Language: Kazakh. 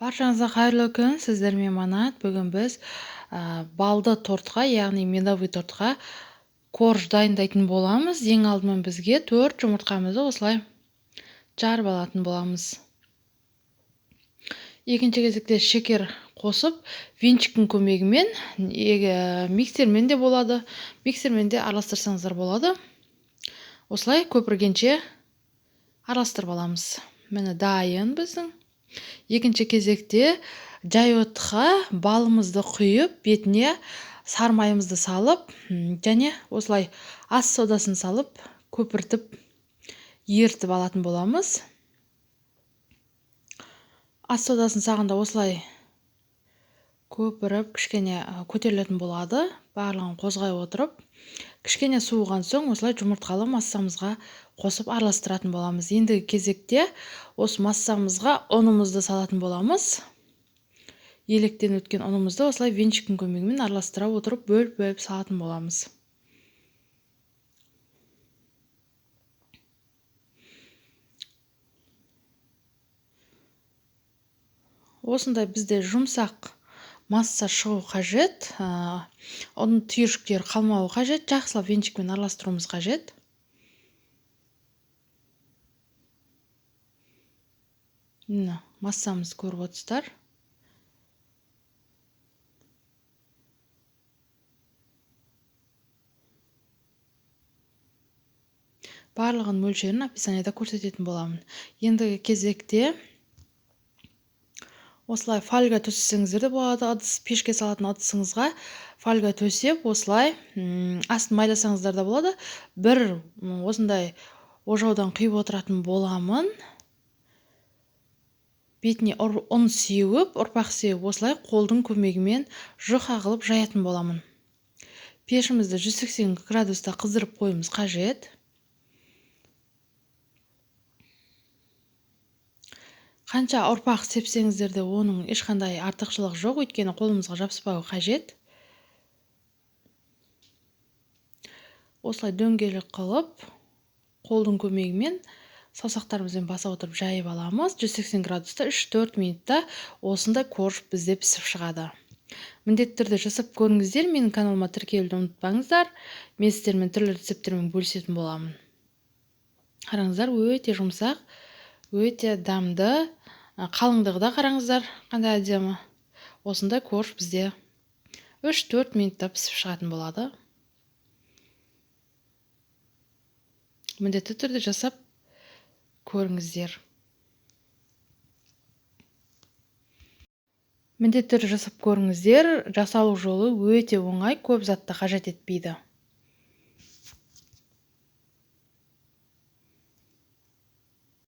Баршаңызға қайырлы күн, сіздермен Манат. Бүгін біз балды тортқа, яғни медовый тортқа корж дайындайтын боламыз. Ең алдымен бізге 4 жұмыртқамызды осылай жарып алатын боламыз. Екінші кезекте шекер қосып, венчиктің көмегімен, миксермен де болады, миксермен де араластырсаңыздар болады. Осылай көпіргенше араластырып аламыз. Міне дайын біздің. Екінші кезекте жай отқа балымызды құйып, бетіне сары майымызды салып, және осылай ас содасын салып, көпіртіп, ерітіп алатын боламыз. Ас содасын салғанда осылай көпіріп, кішкене көтерілетін болады. Барлығын қозғай отырып, кішкене суыған соң осылай жұмыртқалы массамызға қосып араластыратын боламыз. Ендігі кезекте осы массамызға ұнымызды салатын боламыз. Електен өткен ұнымызды осылай венчиктің көмегімен араластыра отырып бөліп-бөліп салатын боламыз. Осындай бізде жұмсақ масса шығу қажет. Оның түйіршіктері қалмауы қажет. Жақсылап венчикпен араластыруымыз қажет. Міне, массамызды көріп отырсыздар. Барлығын мөлшерін описанияда көрсететін боламын. Ендігі кезекте осылай фольга төсесеңіздер де болады, ыдыс, пешке салатын ыдысыңызға фольга төсеп, осылай, астын майласаңыздар да болады. Бір, осындай ожаудан құйып отыратын боламын. Бетіне ұн сеуіп, ұрпақ сеуіп, осылай қолдың көмегімен жұқа қылып жаятын боламын. Пешімізді 180 градуста қыздырып қоюымыз қажет. Қанша ұрпақ сепсеңіздер де оның ешқандай артықшылығы жоқ, өйткені қолымызға жабыспауы қажет. Осылай дөңгелек қылып, қолдың көмегімен саусақтарымызбен баса отырып жайып аламыз. 180 градуста үш-төрт минутта осындай корж бізде пісіп шығады. Міндетті түрде жасап көріңіздер, менің каналыма тіркелуді ұмытпаңыздар. Мен сіздермен түрлі рецепттермен бөлісетін боламын. Қараңыздар, өте жұмсақ, өте дәмді, қалыңдығы да қараңыздар, қандай әдемі. Осындай корж бізде үш-төрт минутта пісіп шығатын болады. Міндетті түрде жасап көріңіздер. Міндетті түрде жасап көріңіздер. Жасалу жолы өте оңай, көп затты қажет етпейді.